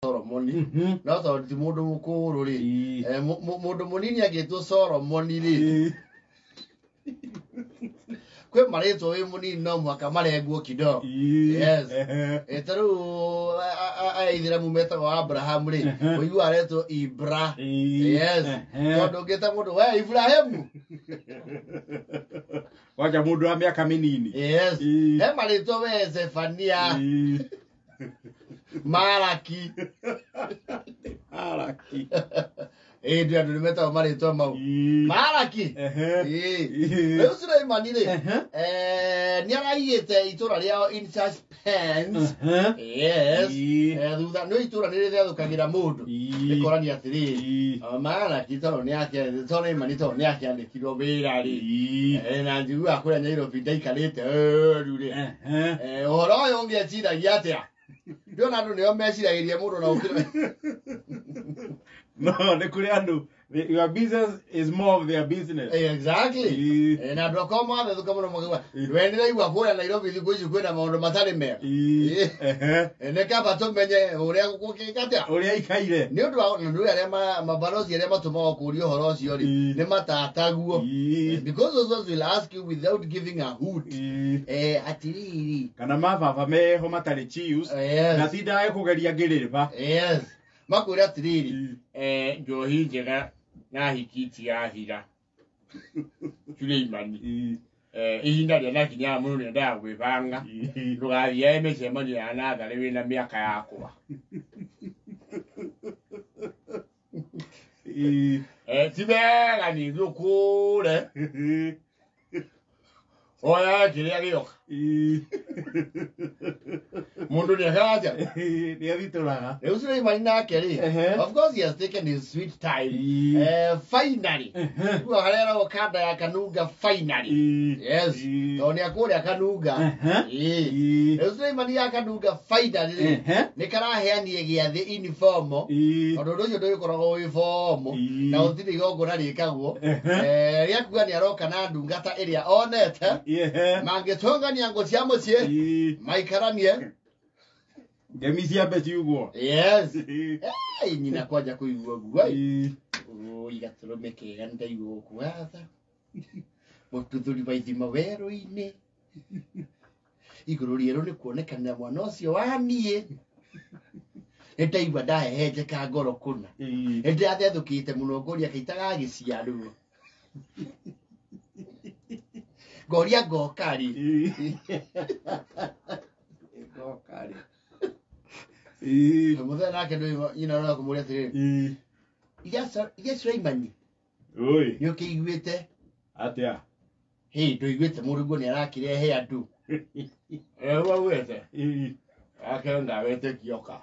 Solomoni no tondũ ti mũndũ mũkũrũ rĩ, mũndũ mũnini angĩtwo Solomoni rĩ, kwĩ marĩtwa wĩ mũnini no mũhaka marengwo kidogo. Yes. Ta rĩu aya Aithĩramu metagwo Abraham rĩ, ũigua aretwo Ibra. Yes. Tondũ ũngĩta mũndũ we Ibrahimu. Wanja mũndũ wa mĩaka mĩnini. Yes. He marĩtwa we Zefania, Maraki. Araki. Ĩĩ, ndĩ andũ nĩ metagwo marĩtwa mau. Maraki. Ĩĩ. Rĩu Suleimani rĩ, nĩ araigĩte itũra rĩao in suspense. Yes. Thutha nĩ itũra nĩ rĩthethũkagĩra mũndũ. Rĩkorania atĩrĩrĩ, Maraki tondũ nĩ akĩ Suleimani tondũ nĩ akĩandĩkirwo wĩra rĩ. Na njiguaga kũrĩa Nairobi ndaikarĩte ũru rĩ. Ũhoro ũyũ ũngĩ eciragia atĩa? Ndĩrona andũ nĩo meciragĩria mũndũ na ũkĩra. No, nĩ kũrĩ andũ your business is more of their business. Exactly. Na andũ akorwo mathethũka mũno makiuga we nĩraigua kũrĩa Nairobi thikũ ici kwĩna maũndũ matarĩ mega. Nĩ kaba tũmenye ũrĩa gũgĩka atĩa. Ũrĩa ikaire. Nĩ ũndũ wa na nĩ arĩa mabalozi arĩa matũmagwo kũũria ũhoro ũcio rĩ, nĩ mataataguo. Because those ones will ask you without giving a hoot. Atĩrĩrĩ. Kana mababa meho matarĩ chiefs. Yes. Na tindaga kũgeria ngĩrĩba. Yes. Makwĩra atĩrĩrĩ, njohi njega na hiki itigathira. Suleimani. Ihinda rĩanakinyaga mũndũ nĩendaga gwĩbanga. Ndũgathiage mĩcemanio ya natharĩ wĩna mĩaka yakwa. Ti wega ningĩ ũkũre oya kĩrĩa gĩoka. Mũndũ nĩekaga atĩa? Nĩathitũraga. Rĩu Suleimani nake rĩ, of course he has taken his sweet time. Finally. Rĩu harĩa eragwo kanda ya Kanunga finally. Yes. Tondũ nĩ akũrĩa Kanunga. Ĩĩ. Rĩu Suleimani ya Kanunga finally rĩ, nĩ karaheanie gĩathĩ informal. Tondũ ũndũ ũcio ndũgĩkoragwo wĩ formal. Na gũtirĩ igongona rĩkagwo. Rĩa kuga nĩ aroka na ndungata ĩrĩa onete. Mangĩtũngania ngũ cia mũciĩ maikaranie. Ngemi ciambe ciugwo. Yes. Nyina kwanja kũigua guo. Oi gatũrũme kega nĩndaigua gũkũ watha. Mũtuthũri wa ithima werũ-inĩ. Igũrũ rĩerũ nĩ kuonekanĩra mwana ũcio wa niĩ. Nĩndaigua ndahehenjeka ngoro kũna. Nĩndĩrathethũkĩte mũno ngoria kaita gagĩciarwo. Ngoria ngoka rĩ. Ngoka rĩ. Mũthenya nake ndũĩ nyina ũrĩa kũmũria atĩrĩrĩ. Iria Suleimani Oi. nĩ ũkĩiguĩte? Atĩa? Hĩ, ndũiguĩte mũrũguo nĩ arakĩrehe andũ. Waugĩte? Ake ndawetĩkio ka.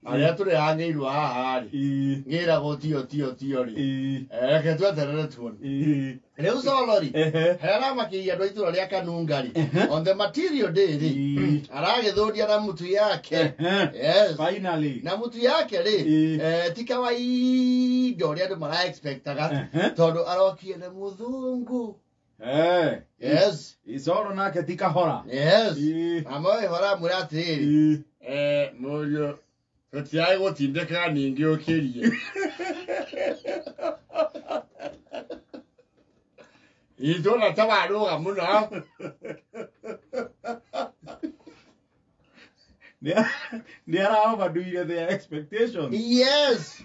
Arĩa tũrehangĩirwo haha rĩ, ngĩragwo tio tio tio rĩ. Reke tweterere tuone. Rĩu Solo rĩ, harĩa aramakĩria andũ a itũra rĩa Kanunga rĩ, on the material day rĩ, aragĩthũria na mũtu yake. Yes. Finally. Na mũtu yake rĩ, ti kawaida ũrĩa andũ mara expectaga, tondũ arokire na mũthũngũ. Yes. Isoro nake ti kahora. Yes. Mama ũyũ aramwĩra atĩrĩrĩ, mũriũ tũtiage gũtindĩkĩra ningĩ ũkĩrie. Itũra ta warũga mũno. Nĩ ara overdoire their expectations. Yes.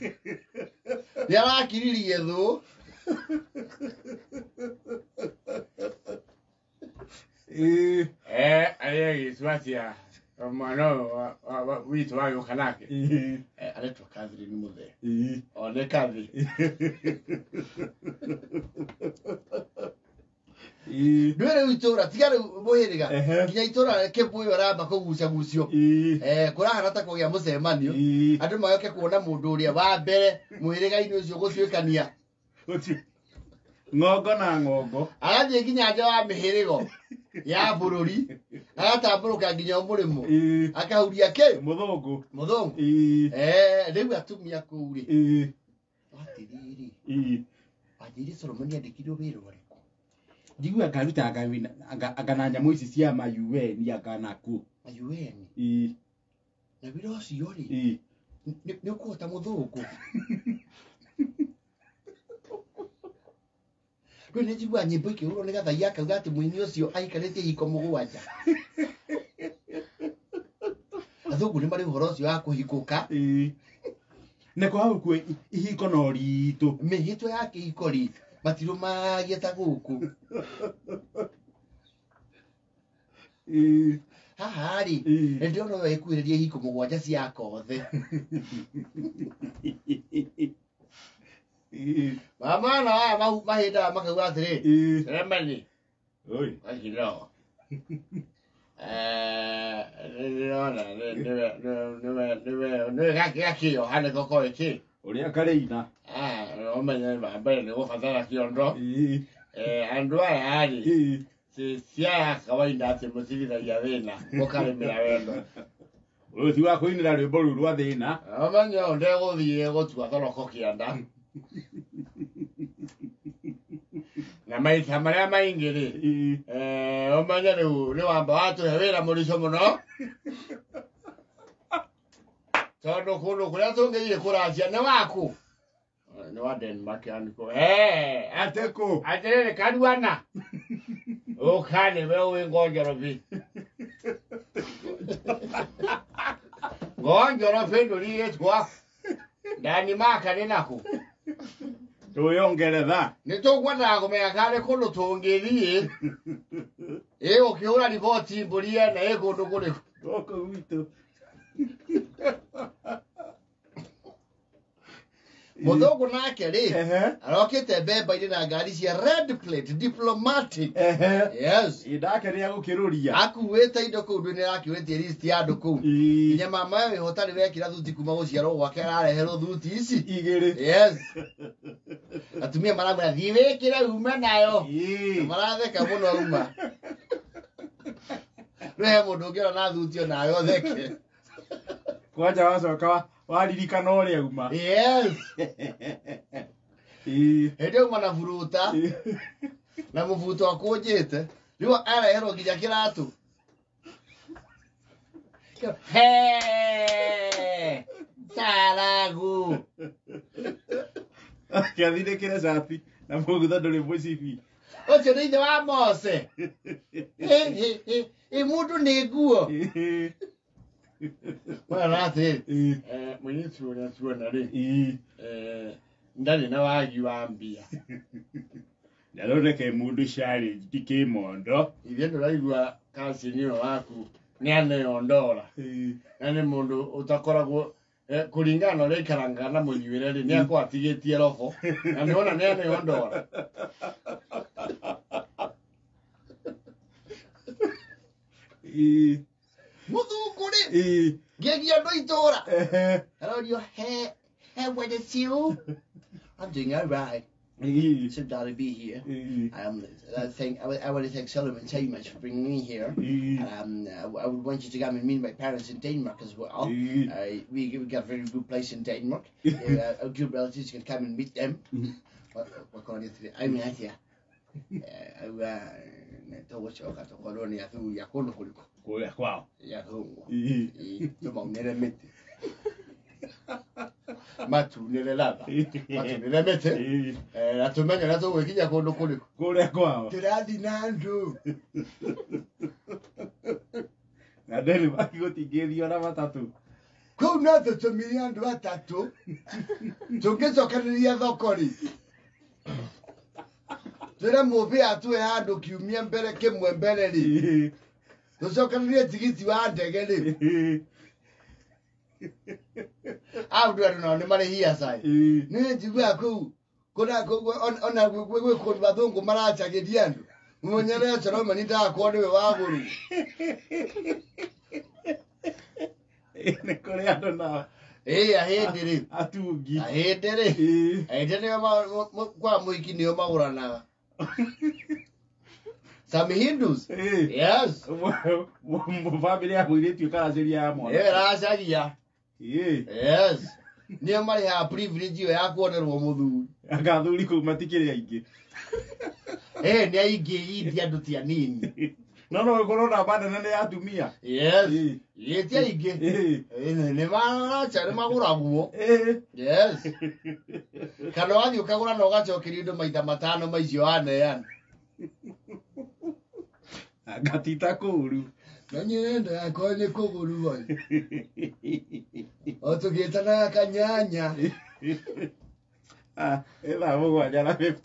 Nĩ arakiririe thũ. Arĩa gĩtua atĩa mwana ũyũ witũ wagĩũka nake? Aretwo Catherine Mũthee. One Catherine. Ndũĩ rĩu itũra tiga rĩu mũhĩrĩga nginya itũra kĩbũyũ aramba kũgucagucio. Kũrahana ta kũgĩa mũcemanio. Andũ magoke kuona mũndũ ũrĩa wa mbere mũhĩrĩga-inĩ ũcio gũtuĩkania. Ng'ongo na ng'ongo. Agathiĩ nginya nja wa mĩhĩrĩgo ya bũrũri, agatambũrũka nginya mũrĩmo. Akahuria kĩ? Mũthũngũ. Mũthũngũ. Rĩu atumia kũu rĩ. Atĩrĩrĩ. Wanjĩrire Solomoni andĩkirwo wĩra ũrĩkũ? Njigua ngaruta anga na nyamũ ici cia ma UN anga nakuo. Ma UN. Ĩĩ. Na wĩra ũcio rĩ. Ĩĩ. Nĩ ũkũhota mũthũngũ. Rĩu nĩ njiguaga nyĩmbo ikĩhũrwo nĩ Gathaiya akauga atĩ mũini ũcio aikarĩtie ihiko 7. Athũngũ nĩ marĩ ũhoro ũcio wa kũhikũka. Ĩĩ. Na kwa hau kwĩ ihiko no ritũ. Mĩhĩtwa ya kĩhiko rĩ matirũmagia ta gũkũ. Ĩĩ. Haha rĩ Ĩĩ. nĩ ndĩrona ũyũ ekuhĩrĩria ihiko 7 cia Kothe. Ĩĩ. Mama na aya mahĩndaga makauga atĩrĩ. Ĩĩ. Remani. Oi. Akiroo. Nĩndĩrona nĩwe gakĩoha nĩko koĩ kĩ. Ũrĩa karĩina. Ũmenye mbere nĩ gũbatara kĩondo. Ĩĩ. Andũ aya rĩ Ĩĩ. ci aya kawaida atĩ mũtigithagia thĩna mũkarĩmĩra wendo. Ũyũ ti wa kũinĩra rwĩmbo rũu rwa thĩna. Ũmenye ũyũ ndegũthiĩ gũtua thoroko kĩanda. Na maita marĩa maingĩ rĩ, Ĩĩ. Ũmenye rĩu nĩ wamba watũhe wĩra mũritũ mũno. Tondũ kũndũ kũrĩa tũngĩthiĩ kũracia nĩ waku. Nĩ wa Denmark yani kũ. Ate kũ? Atĩrĩrĩ Karuana. Ũka nĩwe ũĩ Ngonjorobi. Ngonjorobi ndũrigĩtwa. Denmark nĩ nakũ? Tũĩ Ngeretha. Nĩ tũkwendaga kũmenya kana nĩ kũndũ tũngĩthiĩ. Ĩ ũkĩhũra riboti mbũri ene ĩ kũndũ kũrĩkũ? Gũkũ gwitũ. Mũthũngũ nake rĩ, Ehe. arokĩte mbemba-inĩ na ngari cia red plate diplomatic. Ehe. Yes. Ĩ ndake nĩ agũkĩrũria. Akuĩte indo kũu ndũ nĩ arakĩũrĩtie list ya andũ kũu. Ĩĩ. Nginya mama we ũtarĩ wekĩra thuti kuma gũciarwo gwake arareherwo thuti ici. 2. Yes. Atumia maramwĩra thiĩ wĩkĩre ume nayo. Ĩĩ. Na maratheka mũno uma. Rĩu he mũndũ ũngĩona na thuti onawe ũtheke. Kwanja wacoka waririkana ũrĩa uma. Yes. Ĩĩ. Hĩndĩ ĩyo uma na buruta na mũbuto akũnjĩte. Rĩu areherwo nginya kĩratũ. He! Saragu. Kĩathindĩkĩre cati na mũgutha ndũrĩ mũcibi. Ũcio nĩ ithe wa Mose. Ĩ mũndũ nĩ nguo. Ĩĩ. Mwana atĩrĩrĩ. Ĩĩ. Mũirĩtu ũrĩa tuona rĩ, Ĩĩ. ndarĩ na wagi wa mbia. Ndathondeke mũndũ challenge ti kĩmondo. Ithe ndũraigua cousin ũyũ waku nĩ aneo ndora. Ĩĩ. Na nĩ mũndũ ũtakoragwo kũringana na ũrĩa aikarangaga na mũnyuĩre rĩ, nĩ akorwo atigĩtie robo. Na nĩ wona nĩ aneo ndora. Ĩĩ. Mũthũngũ rĩ, Ĩĩ. ngĩgia andũ itũra. Ehe. Arorio, he, what is you? I'm doing all right. Ĩĩ. So glad to be here. Ĩĩ. I want to thank Solomon so much for bringing me here. Ĩĩ. And I would want you to come and meet my parents in Denmark as well. Ĩĩ. We got a very good place in Denmark. Our good relatives can come and meet them. What can I do? I mean, yeah. Tũgũcoka tũkorwo nĩ athuri a kũndũ kũrĩkũ? Kũrĩa kwao. Ya thũngũ. Ĩĩ. Ĩĩ, tũmaunĩre mĩtĩ. Matunĩre latha. Matunĩre mĩtĩ. Ĩĩ. Na tũmenye ũrĩa tũgwĩkinya kũndũ kũrĩkũ. Kũrĩa kwao. Tũrathiĩ na andũ. Na Denmark gũtingĩthiĩ ona matatũ. Kũu no tũtũmire andũ atatũ. Tũngĩcokanĩria thoko rĩ. Twĩre mũbĩ atũhe handũ kiumia mbere kĩmwe mbere rĩ. Ĩĩ. Tũcokanĩrie tigiti wa ndege rĩ. Ĩĩ. Andũ andũ nao nĩ marĩ hiacai. Ĩĩ. Nĩ njiguaga kũu kũna ona gwĩ kũndũ athũngũ maracagĩria andũ. Mũmenyere Solomon ndagakorwo nĩwe wagũrwo. Nĩ kũrĩ andũ nao. Ĩĩ, ahĩndĩ rĩ. Atungi. Ahĩndĩ rĩ. Ĩĩ. Ahĩndĩ nĩo kwa mũhiki nĩo magũranaga. Some Hindus. Ĩĩ. Yes. Bamĩrĩ ya mũirĩtu ĩkaracaria ya mwana. Nĩyo ĩracaria. Ĩĩ. Yes. Nĩo marĩhaga privilege ĩyo ya kuonerwo mũthuri. Anga athuri kũu matikĩrĩ aingĩ. Nĩ aingĩ India, andũ ti anini. No gũkorwo namba nene nĩ ya atumia. Yes, ĩ ti aingĩ. Nĩ maraca, nĩ magũragwo. Yes, kana wathiĩ ũkagũra na ũgacokerio indo maita 5 maicio waneana. Ngatita kũru. Na nyenda yakwa nĩ kũgũrwo o tũgĩtanaga kanyanya. Ah, ĩ thaa 7 na 50.